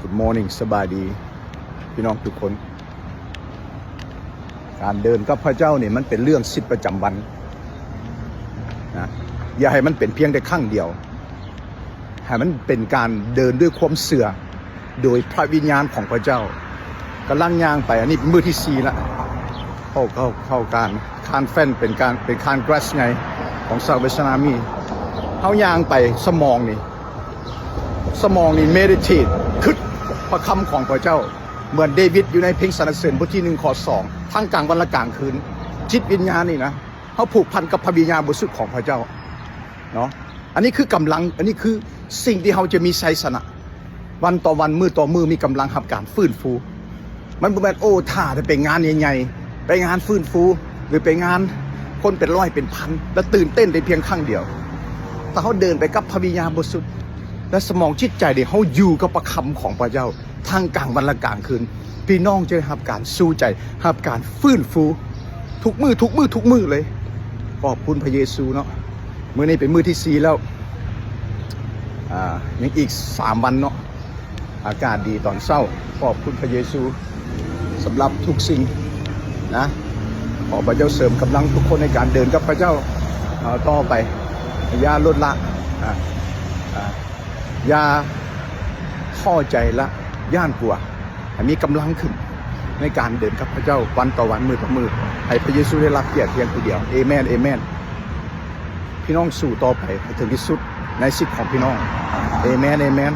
Good morning ສະບາຍດີພີ່ນ້ອງທຸກຄົນ. ການເດີນກັບພະເຈົ້ານີ້ ມັນເປັນເລື່ອງຊີວິດປະຈຳວັນນະ. ຢ່າໃຫ້ມັນເປັນພຽງແຕ່ຄັ້ງດຽວ, ໃຫ້ມັນເປັນການເດີນດ້ວຍຄວາມເຊື່ອ ໂດຍພະວິນຍານຂອງພະເຈົ້າ. ກຳລັງຍ່າງໄປ, ອັນນີ້ເປັນມື້ທີສີ່ລະ. ເຂົ້າ, ເຂົ້າ, ເຂົ້າການ, ຄານແຟນເປັນການ, ເປັນຄານແກຣສໃຫຍ່ຂອງ Salvation Army. ເຮົາຍ່າງໄປ, ສະໝອງນີ້, ສະໝອງນີ້ meditate ຄິດພະຄຳຂອງພະເຈົ້າ. ເໝືອນເດວິດຢູ່ໃນເພງສັນລະເສີນ ບົດທີໜຶ່ງ ຂໍ້ສອງ, ທັງກາງວັນ ແລະ ກາງຄືນ. ຈິດວິນຍານນີ້ນະ, ເຮົາຜູກພັນກັບພະວິນຍານບໍລິສຸດຂອງພະເຈົ້າເນາະ. ອັນນີ້ຄືກຳລັງ, ອັນນີ້ຄືສິ່ງທີ່ເຮົາຈະມີໄຊຊະນະ. ວັນຕໍ່ວັນ, ມື້ຕໍ່ມື້, ມີກຳລັງຮັບການຟື້ນຟູ. ມັນບໍ່ແມ່ນ, ໂອ້, ຖ້າໄດ້ໄປງານໃຫຍ່ໆ, ໄປງານຟື້ນຟູ ຫຼື ໄປງານຄົນເປັນຮ້ອຍເປັນພັນ ແລ້ວຕື່ນເຕັ້ນໄດ້ພຽງຄັ້ງດຽວ. ຖ້າເຮົາເດີນໄປກັບພະວິນຍານບໍລິສຸດ ແລະ ສະໝອງຈິດໃຈເດ ເຮົາຢູ່ກັບພະຄຳຂອງພະເຈົ້າ ທັງກາງວັນ ແລະ ກາງຄືນ, ພີ່ນ້ອງຈະໄດ້ຮັບການຊູໃຈ, ຮັບການຟື້ນຟູ ທຸກມື້, ທຸກມື້, ທຸກມື້ເລີຍ. ຂອບຄຸນພະເຢຊູເນາະ. ມື້ນີ້ເປັນມື້ທີສີ່ແລ້ວ, ອ່າ, ຍັງອີກສາມວັນເນາະ. ອາກາດດີຕອນເຊົ້າ. ຂອບຄຸນພະເຢຊູສຳລັບທຸກສິ່ງນະ. ຂໍພະເຈົ້າເສີມກຳລັງທຸກຄົນໃນການເດີນກັບພະເຈົ້າ, ເອີ, ຕໍ່ໄປ. ຢ່າລົດລະ, ອາ, ອາ, ຢ່າທໍ້ໃຈລະຢ້ານກົວ. ໃຫ້ມີກຳລັງຂຶ້ນໃນການເດີນກັບພະເຈົ້າວັນຕໍ່ວັນ, ມື້ຕໍ່ມື້. ໃຫ້ພະເຢຊູໄດ້ຮັບກຽດພຽງຜູ້ດຽວ. ເອແມນ, ເອແມນ. ພີ່ນ້ອງສູ້ຕໍ່ໄປໃຫ້ເຖິງທີ່ສຸດໃນຊີວິດຂອງພີ່ນ້ອງ. ເອແມນ, ເອແມນ.